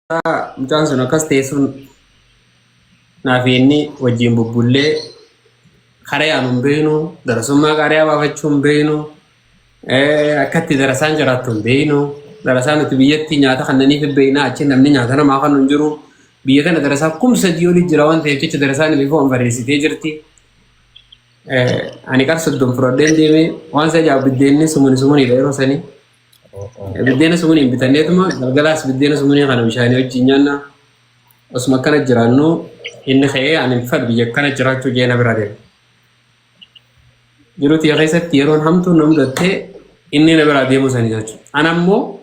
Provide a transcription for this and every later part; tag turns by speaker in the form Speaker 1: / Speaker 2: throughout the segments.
Speaker 1: Mucaan sun akkas ta'e sun naaf inni wajjin bubbullee karaa yaanu hin beeknu, darasummaa qaariyaa baafachuu hin beeknu, akka itti darasaan jiraattu hin beeknu. Darasaa nuti biyyatti nyaata kannaniif hin beekna, achi namni nyaata namaa kan hin jiru. Biyya tana darasaa 3000 olii jira waan ta'eef jecha darasaan bifa barreessitee jirti. Ani qar 30 fudhadheen deemee waan isa ajaa'ibu biddeenni sumuni sumuniidha yeroo sanii. Biddeena sumuniin bitanneetuma galgalaas biddeena sumunii kana bishaanii wajjin nyaanna. Osuma akkana jiraannu inni ka'ee ani hin fedhu biyya akkana jiraachuu jee na bira deema. Jiruu tiyya keessatti yeroon hamtuun na mudattee inni na biraa deemuu sanii jechuudha. Ana ammoo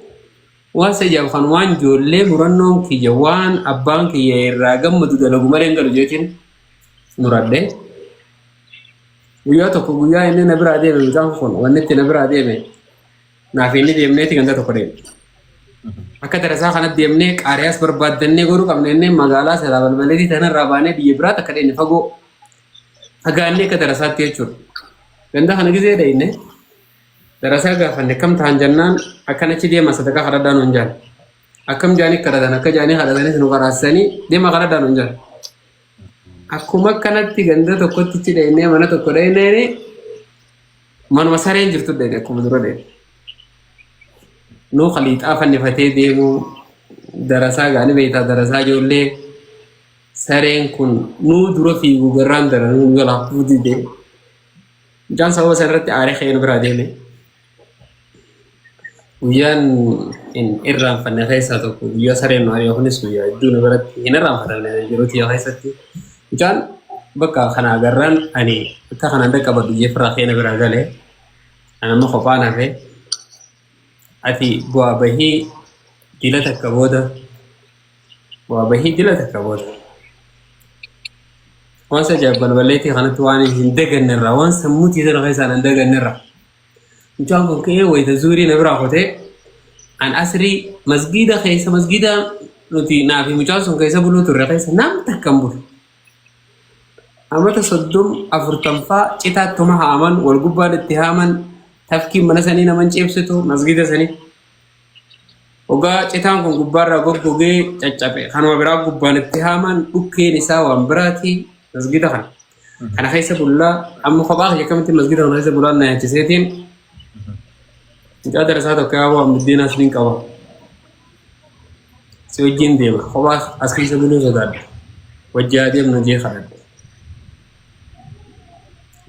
Speaker 1: waan isa ajaa'ibu kan waan ijoollee murannoon kiyya waan abbaan kiyya irraa gammadu dalagu malee hin galu jeetiin muradhe. Guyyaa tokko guyyaa inni na biraa deeme mucaan kun wanni itti na biraa deeme naaf inni deemneeti ganda tokko deeme. Akka darasaa kanatti deemnee qaariyaas barbaaddannee godhuu qabna inni magaalaa silaa balbaleetii tanarraa baanee biyya biraa takka deemne fagoo fagaannee akka darasaatti jechuudha. Ganda kana gizee dhayne darasaa gaafanne kam ta'an jennaan akkanachi deema sadaqaa kadhadhaa nuun jaan. Akkam jaanii kadhatan akka jaanii kadhatanis nu qaraasisanii deema kadhadhaa nuun jaan. Akkuma akkanatti ganda tokkotti itti dhaynee mana tokko dhaynee manuma sareen jirtu dhayne akkuma dura dhayne. Nuu khaliixaa fannifatee deemuu darasaa gaani beektaa darasaa ijoollee sareen kun nuu dura fiigu garraan daran nu jalaa kufuu didee. Mucaan sababa sana irratti aaree ka'ee nu biraa deeme. Guyyaan hin irraanfanne keessaa tokko guyyaa sareen nu ari'e kunis guyyaa hedduu nu biratti hin irraanfatamne yeroo tiyya keessatti. Mucaan bakka kana agarraan ani akka kanaan dhaqqabadhu jeefirraa ka'ee na biraa gale. Ani amma kophaan hafe. Ati bu'aa bahii dila takka booda bu'aa bahii dila takka booda. Waan isa ajaa'ib balballeetii kanatti waan hin daganne irraa waan sammuu tiyya sana keessaa hin daganne irraa. Mucaan kun ka'ee wayita zuurii na biraa kutee an asrii masgiida keessa masgiida nuti naa fi mucaan sun keessa buluu turre keessa nam takka hin bulu. Amata 30 40ffaa citaattuma haaman wal gubbaan itti haaman tafkiin mana sanii naman ceebsitu masgiida sanii. Ogaa citaan kun gubbaarraa goggogee caccabe kanuma biraa gubbaan itti haaman dhukkeen isaa waan biraati masgiida kana. Kana keessa bullaa amma kophaa kiyya akkamitti masgiida kana keessa bulaan na yaachiseetiin mucaa darasaa tokko yaa waan biddeenaas niin qaba. Si wajjin deema kophaa as keessa buluu sodaadha. Wajji haa deemnu jee kadhadhe.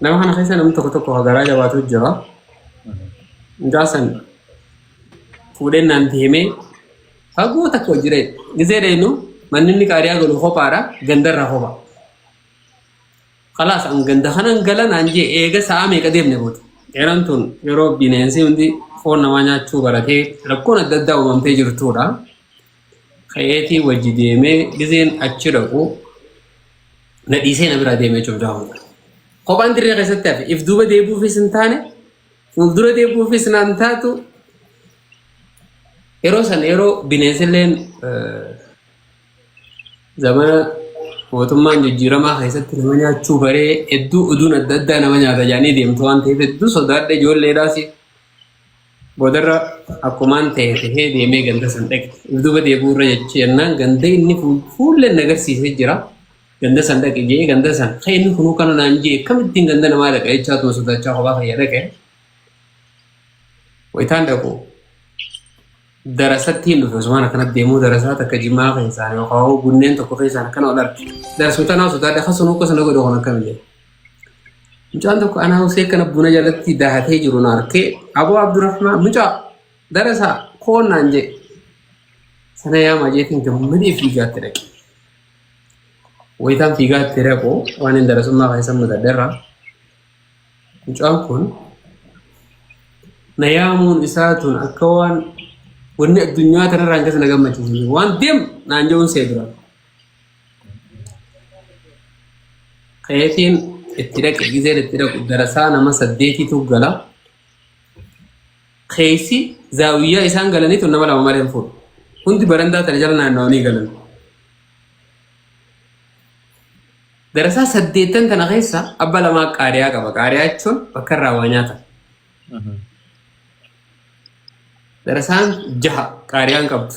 Speaker 1: Nama kana keessa namni tokko tokko garaa jabaatu jira. Mucaa san fuudheen naan deemee fagoo takka hojii gizee deenu manni inni qaariyaa galu kophaadha gandarraa kopha. Kalaas an ganda kanan gala naan jee eega sa'a meeqa deemne booda. Yeroon tun yeroo bineensi hundi foon namaa nyaachuu baratee rakkoon adda addaa uumamtee jirtudha. Ka'eetii wajji deemee gizeen achi dhaqu na dhiisee na biraa deemee jechuudha. Kophaan dirree keessatti hafe if duuba deebi'uufis hin taane fuuldura deebi'uufis naan taatu yeroo san yeroo bineensilleen zamana mootummaan jijjiiramaa keessatti nama nyaachuu baree hedduu oduun adda addaa nama nyaata jedhanii deemtu waan ta'eef hedduu sodaadha ijoolleedhaas boodarra akkumaan ta'e tahee deemee ganda san dhaqe. If duuba deebi'uu irra jechi jennaan ganda inni fuulleen na agarsiisee jira. Ganda san dhaqe jee ganda san kan inni kunuu kana naan jee akkamittiin ganda namaa dhaqa jechaa tuma sodaachaa kophaa kiyya dhaqe. Wayitaan dhaqu darasatti hin dhufe osumaan akkanatti deemuu darasaa takka jimaa keessaan yookaan bunneen tokko keessaan akkana ol arge. Darasuma tanaa sodaadha kasunuu akkasuma godhe kun akkami jedhe. Mucaan tokko anaa husee kana buna jalatti dahatee jiru na arkee Aboo Abdurrahmaan mucaa darasaa koon naan jedhe. Sana yaamaa jeetiin gammadee fiigaatti dhaqe. Wayitaan fiigaatti dhaqu waan hin darasummaa keessa mudadherra. Mucaan kun na yaamuun isaa tun akka waan wanni addunyaa tanarraa hin keessa na gammachiisu. Waan deem naan jedhuun see dura. Ka'eetiin itti dhaqe gizeen itti dhaqu darasaa nama saddeetitu gala. Keessi zaawiyyaa isaan galanii tun nama lama malee hin fuudhu. Hundi barandaa tana jala naanna'anii galan. Darasaa saddeettan tana keessa abba lamaa qaariyaa qaba. Qaariyaa jechuun bakka irraa waa nyaatan. Darasaan jaha qaariyaan qabdu.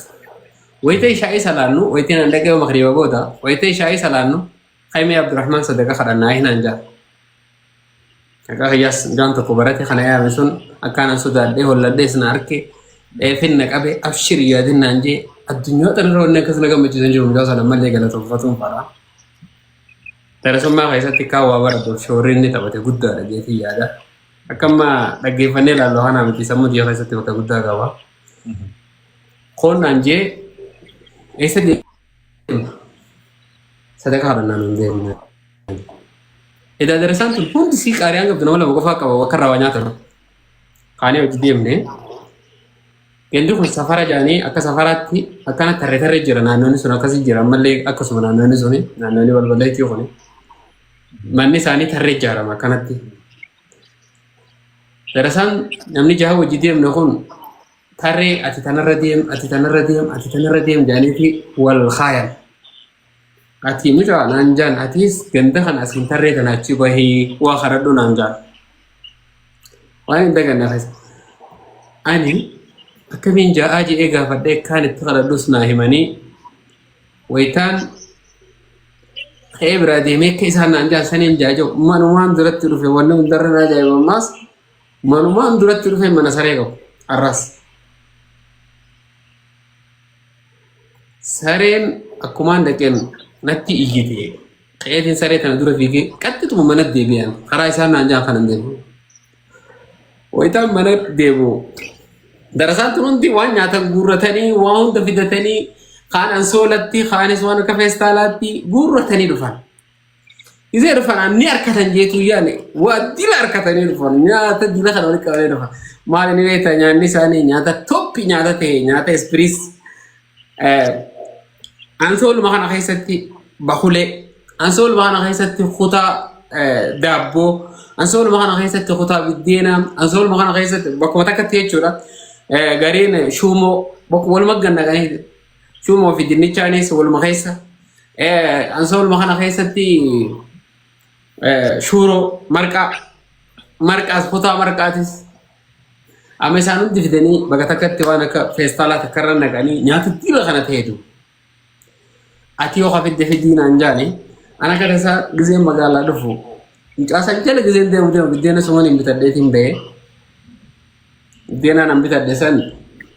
Speaker 1: Wayita ishaa'ii salaannu, wayitiin an dhaqee magriiba booda, wayita ishaa'ii salaannu, Kaimee Abdurrahmaan sadaqa kadhannaa hinaan jaa. Maqaa kiyyaas mucaan tokko barate kana yaame sun akkaan an sodaadhee holladhees na arke dheefin na qabe abshir yaadin naan jee addunyaa tanarra wanni akkas na gammachiisan jiru mucaa sana ammallee galatoonfatuun fara. Darasummaa keessatti kaan waa baradhuuf shoorri inni taphate guddaadha jeetii yaada. Akka amma dhaggeeffannee ilaallu kanaa miti sammuu tiyya keessatti bakka guddaa qaba. Koon naan jee eessa deemna? Sadaqaa kadhannaa nuun deemna. Edaa darasaan tun hundi sii qaariyaan qabdu nama lama qofaa qaba bakka irraa waa nyaatan. Kaanee hojii deemne. Gandi kun safara jedhanii akka safaraatti akkana tarree tarree jira naannoonni sun akkasii jira ammallee akkasuma naannoonni suni naannoonni balballeettii kuni manni isaanii tarree ijaarama akkanatti. Darasaan namni jaha hojii deemne kun tarree ati tanarra deem ati tanarra deem ati tanarra deem jedhaniiti wal kaayan. Ati mucaa naan jaan atiis ganda kana asiin tarree tana achi bahii waa kadhadhu naan jaan. Waan hin daganne keessa. Ani akkamiin ja'aa jedhee gaafadhee kaan itti kadhadhus naa himanii wayitaan ka'ee biraa deemee akka isaan naan jaan saniin jaa jiru manumaan duratti dhufe wanni hundarra na ajaa'iba ammaas manumaan duratti dhufe mana saree qabu har'as. Sareen akkumaan dhaqeen natti iyyite. Ka'eetiin saree tana dura fiigee qaxxituma mana deebi'an karaa isaan naan jaan kanan deemu. Wayitaan mana deemu darasaan tun hundi waan nyaatan guurratanii waan hunda fidatanii kaan ansoolatti kaanis waan akka feestaalaatti guurratanii dhufan. Isee dhufan ni harkatan jeetuu yaane waa dila harkatanii dhufan nyaata dila kana walitti qabanii dhufan. Maal inni beektaa nyaanni isaanii nyaata toppi nyaata ta'e nyaata ispiriis. Ansooluma kana keessatti bakulee ansooluma kana keessatti kutaa daabboo ansooluma kana keessatti kutaa biddeenaa ansooluma kana keessatti bakkuma takkatti jechuudha. Gariin shuumoo walumaa gannaqanii Shuumoo fi dinnichaanis waluma keessa. Ansooluma kana keessatti shuuroo marqaa marqaas kutaa marqaatis amma isaan hundi fidanii bakka takkatti waan akka feestaalaa takka irra naqanii nyaata dila kana ta'etu. Ati yoo fidde fidii naan jaani ana akka tasaa gizeen magaalaa dhufu mucaa san jala gizeen deemu deemu biddeena suman hin bitadheetiin ba'ee. Biddeenaan an bitadhe san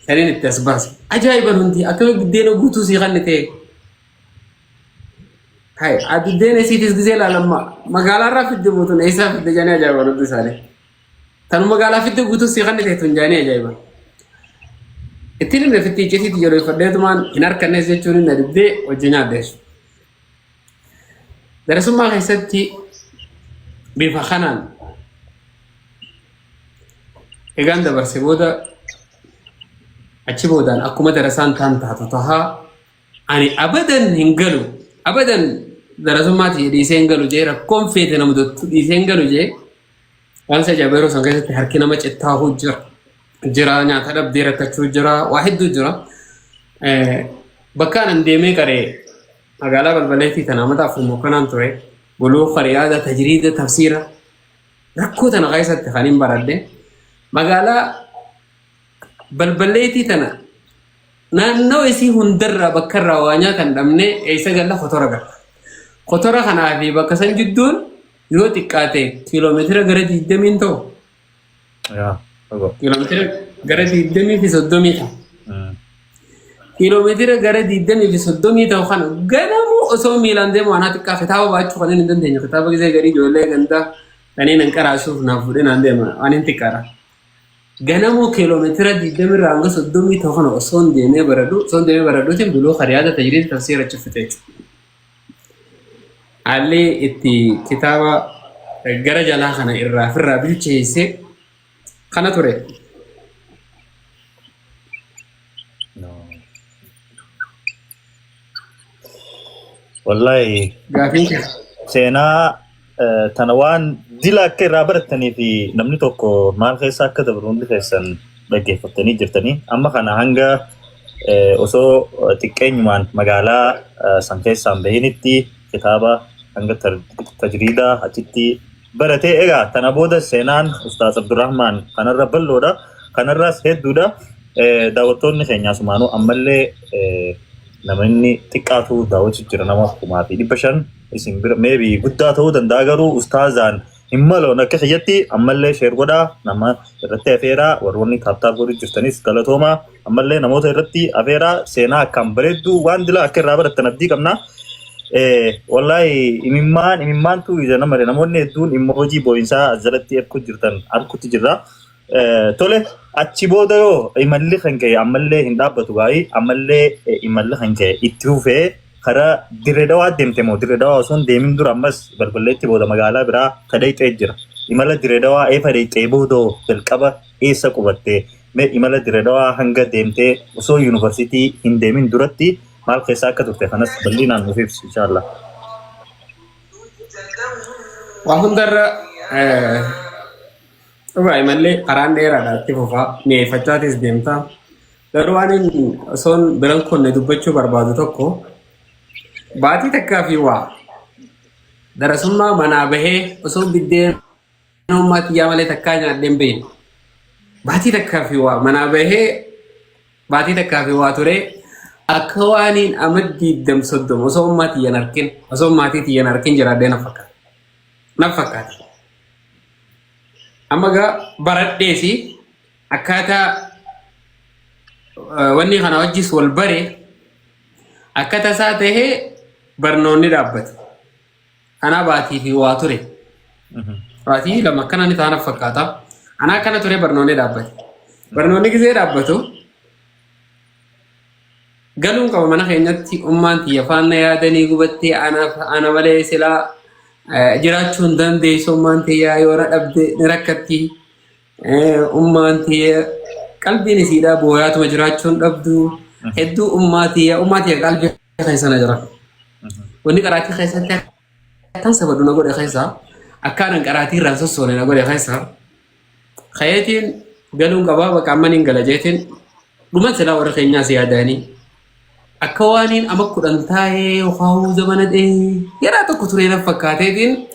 Speaker 1: saniin itti as baase. Ajaa'iban hundi akkami biddeena guutuu sii kanni ta'e. Hai a biddeena isiitis gisee ilaalamma magaalaa irraa fidde mootuun eessaa fidde jedhanii ajaa'iban hundi isaanii. Tanu magaalaa fidde guutuu sii kanni ta'e tun jedhanii ajaa'iban. Ittiin himne fitti iccitiitti jabeeffadheetumaan hin harkannes jechuun hin na diddee hojii nyaadde jechuudha. Darasummaa keessatti bifa kanaan egaan dabarse booda achi boodaan akkuma darasaan taan taatu tahaa ani abadan hin galu abadan darasummaati dhiisee hin galu jee rakkoon feete na mudattu dhiisee hin galu jee waan isa ajaa'iba yeroo san keessatti harki nama cittaahuu jira jira nyaata dhabdee rakkachuu jira waa hedduu jira bakka anan deemee qaree magaalaa balbaleetii tana amata afur mokanaan ture buluuqa riyaada tajriida tafsiira rakkoo tana keessatti kan hin baradhe magaalaa balballeetii tana naannoo isii hundarraa bakka irraa waa nyaatan dhabnee eessa galla kotora galla. Kotora kanaa fi bakka san jidduun yoo xiqqaate kiiloomeetira gara 20 ta'u.
Speaker 2: Yaa, fagoo.
Speaker 1: Kiiloomeetira gara 20 fi 30 ta'a. Kiiloomeetira gara 20 fi 30 ta'u kana ganamuu osoo miilaan deemu anaa xiqqaa kitaaba baachuu kan hin dandeenye kitaaba gisee garii ijoollee gandaa kanneen hin qaraasuuf naaf fuudhee naan deema waan hin xiqqaadha. Ganamuu kiiloomeetira 20 irraa hanga 30 ta'u kana osoo hin deemee baradhu osoo hin deemee baradhuutiin buluu kariyaada tajriid tafsiira achi fixee jechuudha. Haalli itti kitaaba gara jalaa kana irraa firraa bilcheesse kana ture.
Speaker 2: No. Wallahi
Speaker 1: Gaafiin kee.
Speaker 2: Seenaa tana waan dila akka irraa barattanii fi namni tokko maal keessa akka dabru hundi keessan dhaggeeffattanii jirtanii amma kana hanga osoo xiqqeenyumaan magaalaa san keessaan bahinitti kitaaba hanga tajriidaa achitti baratee egaa tana booda seenaan Ustaaz Abdurrahmaan kanarra bal'oodha kanarraas hedduudha daawwattoonni keenya asumaanuu ammallee Namni xiqqaatu daawwachuu jira, nama 1500 isin bira maybe guddaa ta'uu danda'a, garuu ustaazaan hin maloon akka kiyyatti. Ammallee share godhaa, nama irratti afeeraa. Warroonni tap tap godhu jirtanis galatoomaa. Ammallee namoota irratti afeeraa. Seenaa akkaan bareedduu waan dila akka irraa barattan abdii qabna. Wallaahi imimmaan imimmaantu ija nama. Namoonni hedduun immoo hojii boo'insaa as jalatti ergu jirtan argutti jirra. Tole, achi booda yoo imalli kan ka'e ammallee hin dhaabbatu gaa'ii, ammallee imalli kan ka'e itti fufee karaa Dirree Dawaa deemte moo Dirree Dawaa osoo hin deemin dura ammas balballeetti booda magaalaa biraa kadhayxee jira? Imala Dirree Dawaa eefa dhayxee booda jalqaba eessa qubatte? Mee imala Dirree Dawaa hanga deemtee osoo yuunivarsiitii hin deemin duratti maal keessa akka turte kanas bal'inaan nuuf ibsi, inshaallah.
Speaker 1: Waa hundarra dhugaa imallee karaan dheeraadha, itti fufaa mi'eeffachaatis deemta. Garuu waan inni osoon biran kunne dubbachuu barbaadu tokko, baatii takkaa fi waa darasummaa manaa bahee osoo biddeen ummaa xiyyaa malee takkaa nyaadhee hin beekne. Baatii takkaa fi waa manaa bahee, baatii takkaa fi waa turee, akka waaniin ama 20, 30 osoo ummaa xiyyan arkin, osoo maatii xiyyan arkin jiraadhee na fakkaata. Na fakkaata. Amma gaa baradheesi akkaataa wanni kana wajjis wal bare, akka tasaa tahee barnoonni dhaabbate. Anaa baatii fi waa ture. Baatii 2 akkana ni taana fakkaata. Anaa akkana ture, barnoonni dhaabbate. Barnoonni gisee dhaabbatu galuun qaba mana keenyatti. Ummaan tiyya faana yaadanii gubattee, anaaf ana malee silaa jiraachuu hin dandeessu. Ummaan tiyya yoo na dhabde ni rakkatti. Ummaan tiyya qalbiin isiidhaa booyaatuma jiraachuu hin dhabdu. Hedduu ummaa tiyya qalbii keessa na jira. Wanni qaraatii keessatti akkan sabadu na godhe keessa, akkaanan qaraatii irraan sossoone na godhe keessa, kayeetiin galuun qabaa, bakka amma niin gala jeetiin dhuma silaa warra keenyaas yaadanii akka waaniin ama 10 taa'ee yookaan zamana dheeraa tokko turee na fakkaateetiin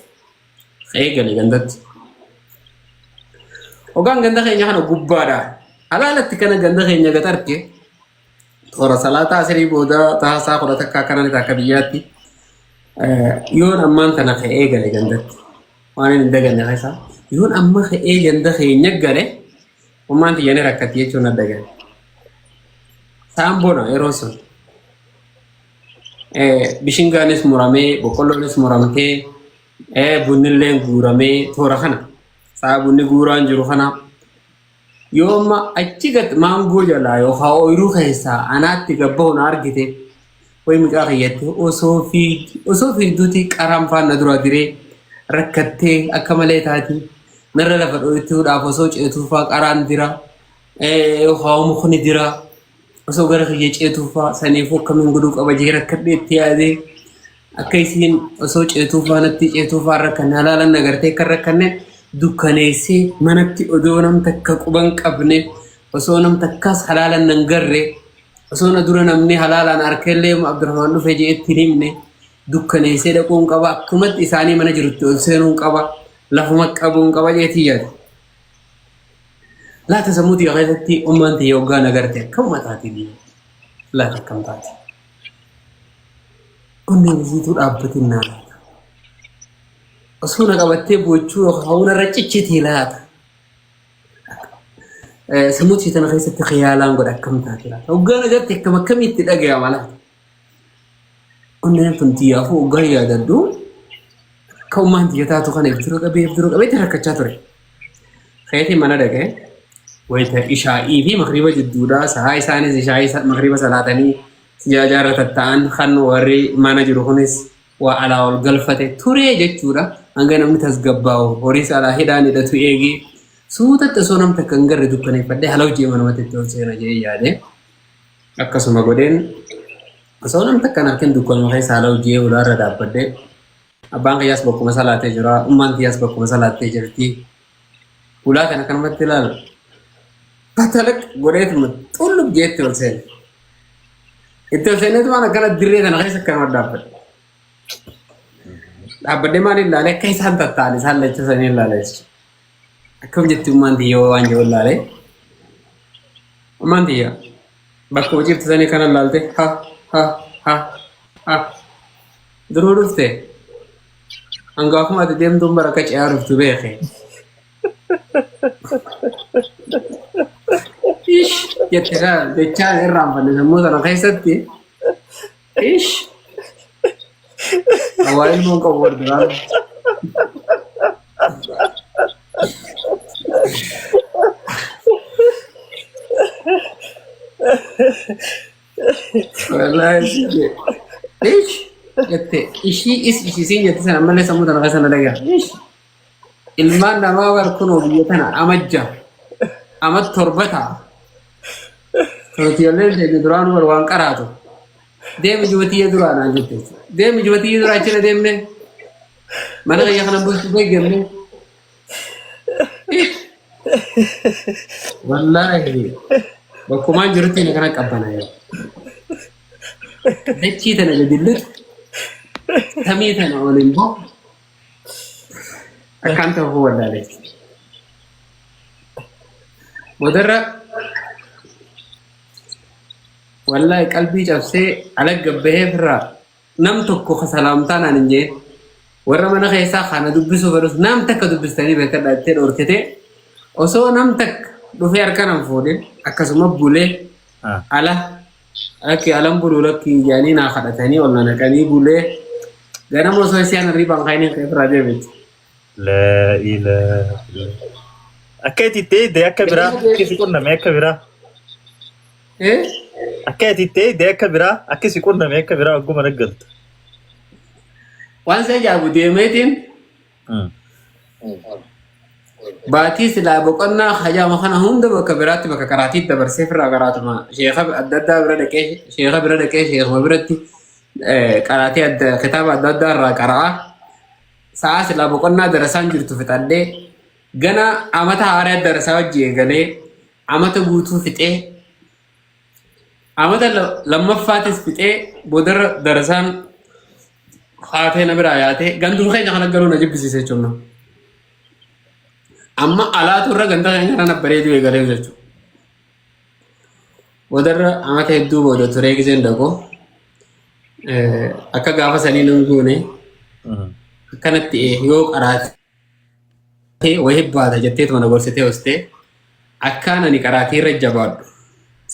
Speaker 1: ka'ee gale gandatti. Hoggaan ganda keenya kana gubbaadha. Alaalatti kana ganda keenya gad arge, toora salaataa asirii booda tahaa 11 akkana ni akka biyyaatti. Yoon ammaan tana ka'ee gale gandatti. Waan hin daganne keessa. Yoon amma ka'ee ganda keenya gale, ummaan tiyya ni rakkatti jechuun adda gale. Sa'aan bona yeroo sun. Bishingaanis muramee, boqqolloonis muramtee, bunnilleen guuramee toora kana. Sa'a bunni guuraan jiru kana. Yoo amma achi gad maangoo jalaa yookaan ooyiruu keessaa anaatti gabbaa'u na argite, wayi mucaa kiyyatti osoo fiigduuti qaraan faana dura diree rakkattee akka malee taati. Narra lafa dho'ituudhaaf osoo ceetuufaa qaraan dira, yookaan mukni dira, osoo gara kiyya ceetuufaa saniifuu akkamiin godhuu qaba jee rakkadhee itti yaadee, akka isiin osoo ceetuufaa natti ceetuufaa rakkanne halaalan agartee akka rakkanne dukkaneessee manatti odoo nam takka quban qabne, osoo nam takkaas halaalan nan garre, osoo na dura namni halaalaan harkellee Abdurrahmaan dhufe jee itti hin himne dukkaneessee dhaquun qaba, akkumatti isaanii mana jirutti ol seenuun qaba, lafuma qabuun qaba jeetii yaade. Laata sammuu tiyya keessatti ummaan tiyya hoggaa na garte akkamuma taati biyya? Laata akkam taati? Onneen isiituu dhaabbatin naa laata? Osoo na qabattee boochuu yookaan hawwuna irra ciccitii laata? Sammuu tiyya tana keessatti khiyaalaan godha, akkam taati laata? Hoggaa na garte akkam akkamitti dhagayama laata? Onneen tun tiyyaafuu hoggaa yaadadhu akka ummaan tiyya taatu kana if dura qabee if dura qabee itti rakkachaa ture. Keetiin mana dhaqee wayita ishaa'ii fi makriiba jidduudhaa, sahaa isaanis ishaa'ii makriiba salaatanii sijaajaa irra tatta'an kan warri mana jiru kunis waa alaa ol galfate turee jechuudha. Hanga namni tasgabbaa'u horiis alaa hidhaan hidhatu eegee suutatti osoo nam takka hin garre dukkaneeffadhee hala hojii manumatti itti ol seena jee yaade. Akkasuma godheen, osoo nam takka hin arkin dukkanuma keessa haala hojii ulaarra dhaabbadhee. Abbaan kiyyaas bakkuma salaatee jira. Ummaan kiyyaas bakkuma salaattee jirti. Ulaa kana kanumatti ilaalu. Batalaq godheetuma xullub jeetti ol seene. Itti ol seeneetumaan akkana dirree kana keessa akkanuma dhaabbadhe. Dhaabbadhee maal ilaalee, akka isaan tatta'an isaan lachuu sanii ilaalee jechuudha. Akkam jetti ummaan tiyya waan jiru ilaalee. Ummaan tiyya bakka hojii sanii kana ilaalte ha Ha ha ha. Duruu dhufte. Hangaafuma ati deemtuun bara akka ce'aa dhuftu beeke. Ish jette kaa jechaan irraanfanne sammuu sana keessatti. Ish. Awwaa ilmoon qabu warri duraan. Wallaahi si Ish jette ishii is ishii siin jette sana ammallee sammuu tana keessa na dhagaa. Ish ilmaan namaa bar kunoo biyya tana amajja ama torba ta'a. Ijoolleen teenya duraan bar waan qaraatu. Deemi jubatiyya duraa naan jette. Deemi jubatiyya duraa achina deemne. Mana kiyya kana bulchu beekamne. Wallaahi bakkumaan jirutti inni kana qabbana yoo. Dachii tana gadi lixu samii tana ol hin bahu akkaan ta'uu wallaalee. Boodarra wallaahi qalbii cabsee ala gabbahee firraa nam tokko ka salaamtaa naan hin jeen warra mana keessaa kana dubbisuu fedhus nam takka dubbistanii beekadha jettee dhoorkitee osoo nam takka dhufee harka nan fuudhin akkasuma bulee ala lakki alan buluu lakki jedhanii naa kadhatanii ol na naqanii bulee ganama osoo isaan hirriibaan kaa'iniin ka'ee ofirraa deebi'e.
Speaker 2: Laa ilaaha illallah. Akka itti itti eegde akka biraa akka si qunname akka biraa.
Speaker 1: Eh?
Speaker 2: Akka itti itti eegde akka biraa akka si qunname akka biraa ogguma naggaltu.
Speaker 1: Waan si ajaa'ibu deemeetiin baatii silaa boqonnaa hajaama kana hunda bakka biraatti bakka karaatiitti dabarsee firraa karaatuma sheeka adda addaa bira dhaqee sheeka bira dhaqee sheekuma biratti qaraatii adda kitaaba adda addaa irraa qara'aa sa'aa silaa boqonnaa darasaan jirtu fixadhee gana amata haaraa darasaa wajji eegalee amata guutuu fixee amata lammaffaatis fixee boodarra darasaan haatee na biraa yaatee ganduma keenya kana galuu na jibbisiise jechuudha. Amma alaatu irra ganda keenya kana bareeduu eegalee jechuudha. Boodarra amata hedduu booda turee giseen dhaqu akka gaafa sanii nan goone akkanatti yoo qaraatee wayii baata jetteetuma na gorsitee hostee akkaan ani qaraatii irra jabaadhu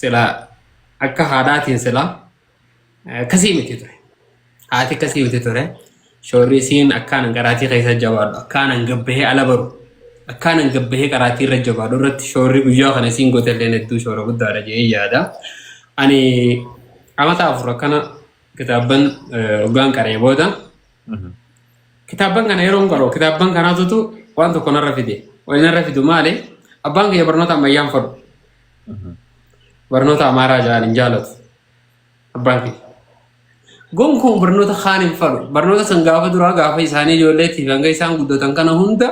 Speaker 1: silaa akka haadhaatiin silaa akkasii miti ture. Haati akkasii miti ture. Shoorri isiin akkaan qaraatii keessa jabaadhu akkaan gabbahee ala baru akkaan gabbahee qaraatii irra jabaadhu irratti shoorri guyyaa kana isiin goote illee hedduu shoora guddaadha jedhee yaada. Ani amata 4 akkana kitaabban hoggaan qaree booda kitaabban kana yeroon qaru kitaabban kanaatutu waan tokko narra fide. Waan narra fidu maali? Abbaan kiyya barnoota ammayyaan fadhu. Barnoota Amaaraa ja'an hin jaalatu. Abbaan kiyya. Gonkumaa barnoota kaan hin fadhu. Barnoota san gaafa duraa gaafa isaanii ijoolleetiif hanga isaan guddatan kana hunda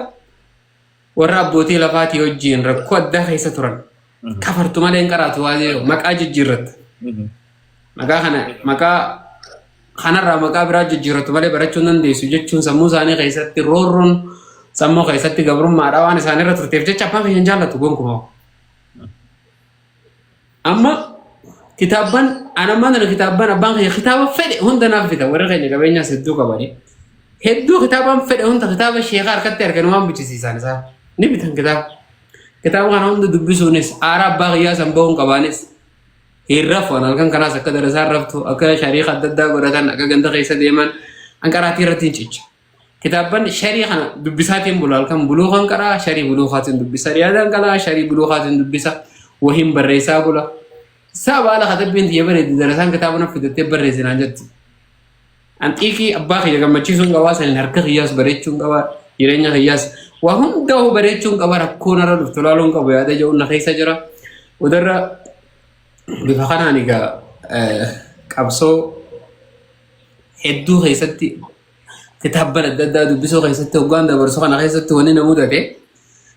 Speaker 1: warra abbootii lafaatii wajjin rakkoo addaa keessa turan. Kafartu malee hin qaraatu waan jedhu maqaa jijjiirratta. Maqaa kana maqaa kanarraa maqaa biraa jijjiirrattu malee barachuu hin dandeessu jechuun sammuu isaanii keessatti roorroon sammuu keessatti gabrummaadha waan isaanirra turteef jecha abbaan kiyya hin jaallatu gonkumaa. Amma kitaabban anammaa tana kitaabban abbaan kiyya kitaaba fedhe hunda naaf bita warri keenya qabeenyaas hedduu qabani. Hedduu kitaabaan fedhe hunda kitaaba sheekaa harkatti argan waan bichisiisan isaa ni bitan kitaaba. Kitaaba kana hunda dubbisuunis aara abbaa kiyyaa san bahuun qabaanis hin rafu an halkan kanaas akka darasaan raftu akka shariika adda addaa godhatan akka ganda keessa deeman an qaraatii irratti hin cicha. Kitaabban sharii kana dubbisaatiin bula halkan buluu kan qaraa sharii buluu kaatiin dubbisa riyaadaan qalaa sharii buluu kaatiin dubbisa wahiin barreessaa bula. Isaa baala katabbiin tiyya bareeddi darasaan kitaaba na fidattee barreessinaan jetti. An xiiqii abbaa kiyya gammachiisuun qabaa saniin harka kiyyaas bareechuun qabaa jireenya kiyyaas waa hundaa'u bareechuun qaba rakkoo narra dhuftu laaluun qabu yaada jedhu na keessa jira. Odarra bifa kanaan egaa qabsoo hedduu keessatti kitaabban adda addaa dubbisuu keessatti hoggaan dabarsu kana keessatti wanni na mudate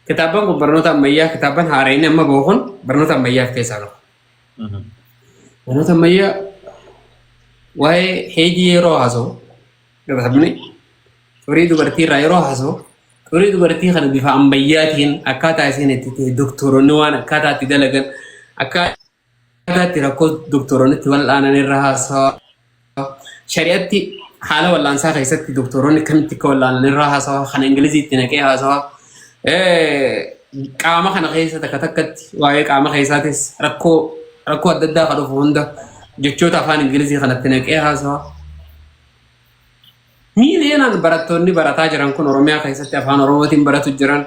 Speaker 1: kitaabban kun barnoota ammayyaa kitaabban haara'inni amma bahu kun barnoota ammayyaa of keessaa qaba. Barnoota ammayyaa waa'ee heejii yeroo haasa'u sabni xurii dubartii irraa yeroo haasa'u xurii dubartii kana bifa ammayyaatiin akkaataa isiin itti ta'e doktoronni waan akkaataa itti dalagan akka Aadaatti rakkoo doktoroonni itti wal'aanan irra haasawa. Shari'atti haala wal'aansaa keessatti doktoroonni akkamitti akka wal'aanan irra haasawa. Kana Ingiliziitti naqee haasawa. Qaama kana keessa takka takkatti waa'ee qaama keessaatis rakkoo rakkoo adda addaa kan dhufu hunda jechoota afaan Ingilizii kanatti naqee haasawa. Miiliyoonaan barattoonni barataa jiran kun Oromiyaa keessatti afaan Oromootiin baratu jiran.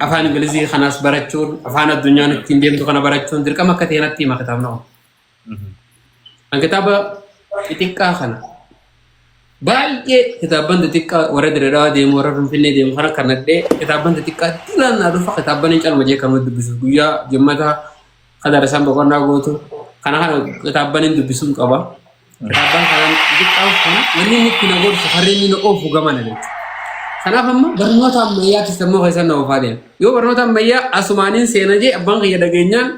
Speaker 1: Afaan Ingilizii kanaas barachuun afaan addunyaan ittiin deemtu kana barachuun dirqama akka ta'e natti hima kitaabni kun. An kitaaba xixiqqaa kana baay'ee kitaabban xixiqqaa warra Dirredawaa deemu warra Finfinnee deemu kana kan nadhee kitaabban xixiqqaa dilaan naa dhufa kitaabban hin calma jee kan dubbisuuf guyyaa jimmataa kadar isaan boqonnaa gootu kana kana kitaabban hin dubbisuun qaba. Kitaabban kanaan xixiqqaan kana wanni inni itti na gorsu harri inni na oofu gamana jechuudha. Kanaaf amma barnoota ammayyaattis immoo keessan na oofaa deema. Yoo barnoota ammayyaa asumaaniin seena jee abbaan kiyya dhageenyaan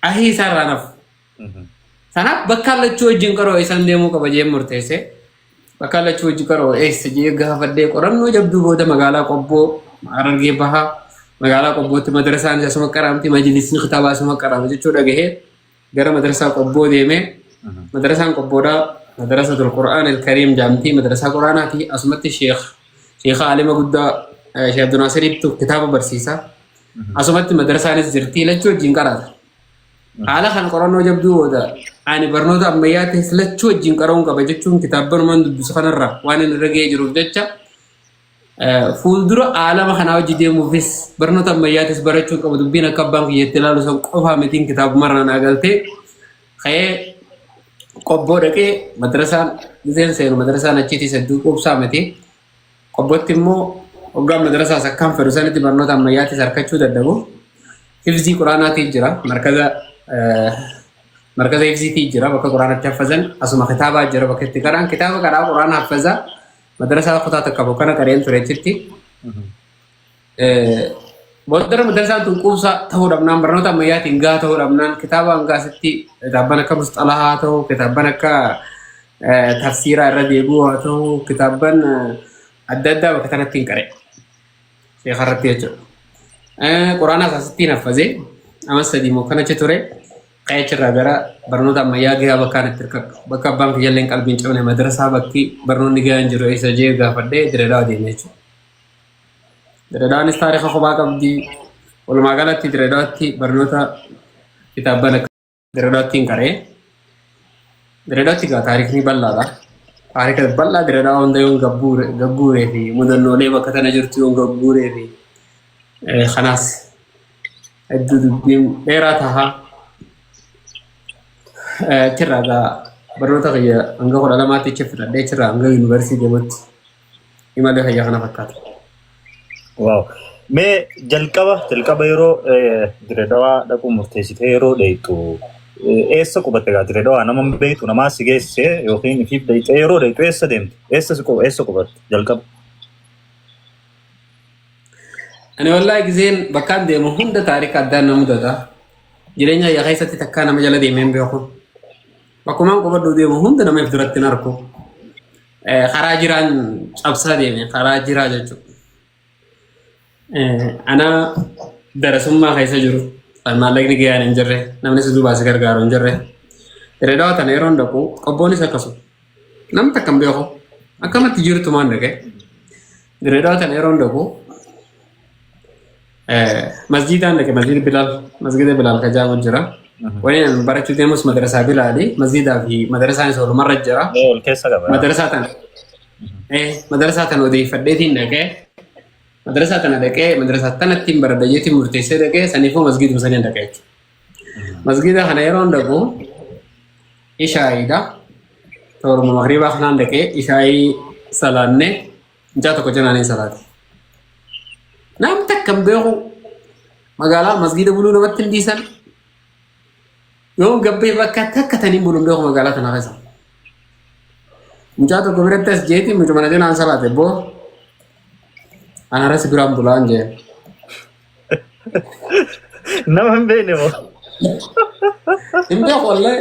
Speaker 1: ahii isaarraa nafu. Kanaaf bakka lachuu wajjin qaroo isaan deemuu qaba jeen murteesse. Bakka lachuu wajjin qaroo eessa jee gaafadhee qorannoo jabduu booda magaalaa Qobboo Harargee Bahaa magaalaa Qobbootti madrasaan asuma qaraamti majlisni kitaabaa asuma qaraama jechuu dhagahee gara madrasaa Qobboo deemee madrasaan Qobboodhaa madrasatul Qur'aan al-Kariim jaamtii madrasaa Qur'aanaati asumatti sheekh sheekha alima guddaa Sheekh Abdunaasiriittu kitaaba barsiisa. Asumatti madrasaanis jirti lachuu wajjin qaraata. Haala kan qorannoo jabduu booda ani barnoota ammayyaa ta'es lachuu wajjin qara'uun qaba jechuun kitaabbanumaan dubbisu kanarra waan inni irra ga'ee jiruuf jecha fuuldura aalama kanaa hojii deemuufis barnoota ammayyaatis barachuu qaba dubbiin akka abbaan kiyyatti ilaalu san qofaa mitiin kitaabumarraa naa galtee ka'ee qobboo dhaqee madrasaan giseen seenu madrasaan achiitis hedduu quubsaa miti. Qobbotti immoo hoggaan madrasaas akkaan fedhu sanitti barnoota ammayyaatis harkachuu dadhabu. Hifzii quraanaatii jira markaza markaza hifziitii jira bakka quraanatti haffazan asuma kitaabaa jira bakka itti qaraan kitaaba qaraa quraana haffazaa madrasaa kutaa takka bokkana qareen ture achitti. Booddara madrasaan tun quubsaa ta'uu dhabnaan barnoota ammayyaatiin gahaa ta'uu dhabnaan kitaaba hanga asitti kitaabban akka musxalahaa haa ta'u kitaabban akka tafsiiraa irra deebi'uu haa ta'u kitaabban adda addaa bakka kanatti hin qare sheeka irratti jechuudha. Quraanaas asitti hin haffazee amma sadii moo kan achi ture ka'ee achirraa gara barnoota ammayyaa gahaa bakkaan itti hirkadhu bakka abbaan kiyyallee qalbiin cabne madrasaa bakki barnoonni gahaan jiru eessa jee gaafadhee Direedhaa deeme jechuudha. Direedhaanis taarika kophaa qabdi. Walumaa galatti Direedhaatti barnoota kitaabban akka Direedhaatti hin qaree. Direedhaatti egaa taarikni bal'aadha. Taarika bal'aa Direedhaa hunda yoon gabbuuree fi mudannoolee bakka tana jirtu yoon gabbuuree fi kanaas hedduu dubbiin dheeraa taha. Achirraa egaa barnoota kiyya hanga 12tti achi fudhadhee achirraa hanga yuunivarsiitii deemutti imala kiyya kana fakkaata.
Speaker 2: Waaw. Mee jalqaba jalqaba yeroo Diredawaa dhaquu murteessitee yeroo dheeyxu eessa qubatte gaa Diredawaa nama hin beektu namaa si geesse yookiin ifiif dheeyxee yeroo dheeyxu eessa deemte eessa si eessa qubatte jalqaba?
Speaker 1: Ani wallaahi giseen bakkaan deemu hunda taarika addaan na mudata. Jireenya kiyya keessatti takkaa nama jala deemee hin beeku. Bakkumaan qubadhu deemu hunda nama if duratti hin arku. Karaa jiraan cabsaa deeme karaa jiraa jechuudha. Ana darasummaa keessa jiru kan maallaqni gahaan hin jirre namni si duubaa si gargaaru hin jirre. Direedawaa tana yeroon dhaqu qobboonis akkasuma. Namni takka hin beeku. Akkamatti jirtumaan dhaqe. Direedawaa tana yeroon dhaqu Masjiidaan dhaqe masjiida Bilaal masjiida Bilaal ka jaamu jira. Wani an barachuu deemus madrasaa Bilaali masjiidaa fi madrasaan isa walumarra jira.
Speaker 2: Mee ol keessa qaba.
Speaker 1: Madrasaa tana madrasaa tana odeeffadheetiin dhaqee madrasaa tana dhaqee madrasaa tanattiin baradha jeetiin murteessee dhaqee saniifuu masgiiduma saniin dhaqee jechuudha. Masgiida kana yeroon dhaqu ishaayiidha. Tooruma magriibaa kanaan dhaqee ishaayii salaannee mucaa tokko cinaan salaate. Nam takka hin beeku. Magaalaa masgiida buluu namatti hin dhiisan. Yoo gabbee bakka takka taniin bulu hin beeku magaalaa tana keessa. Mucaa tokko biratti as jeeti mucuma na cinaan salaate boo. Ana rasi biraan bulaan jee.
Speaker 2: Nama hin beekne moo?
Speaker 1: Hin beeku wallahi.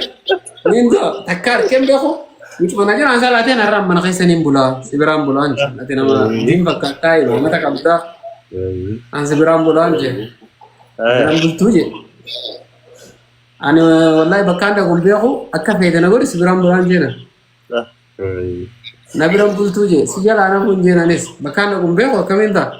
Speaker 1: Niin du'a takka arkee hin beeku. Mucuma na jiraan salaateen har'aan mana keessa niin bulaa. Si biraan bulaan jee. Ati nama diin fakkaattaa imaamata qabdaa. An si biraan bulaan jee. Biraan bultuu jee. Ani wallahi bakkaan dhaqu hin beeku akka feete na godhi si biraan bulaan jeena. Na biraan bultuu jee si jalaa nafuun jeenanis bakkaan dhaqu hin beeku akkamiin ta'a?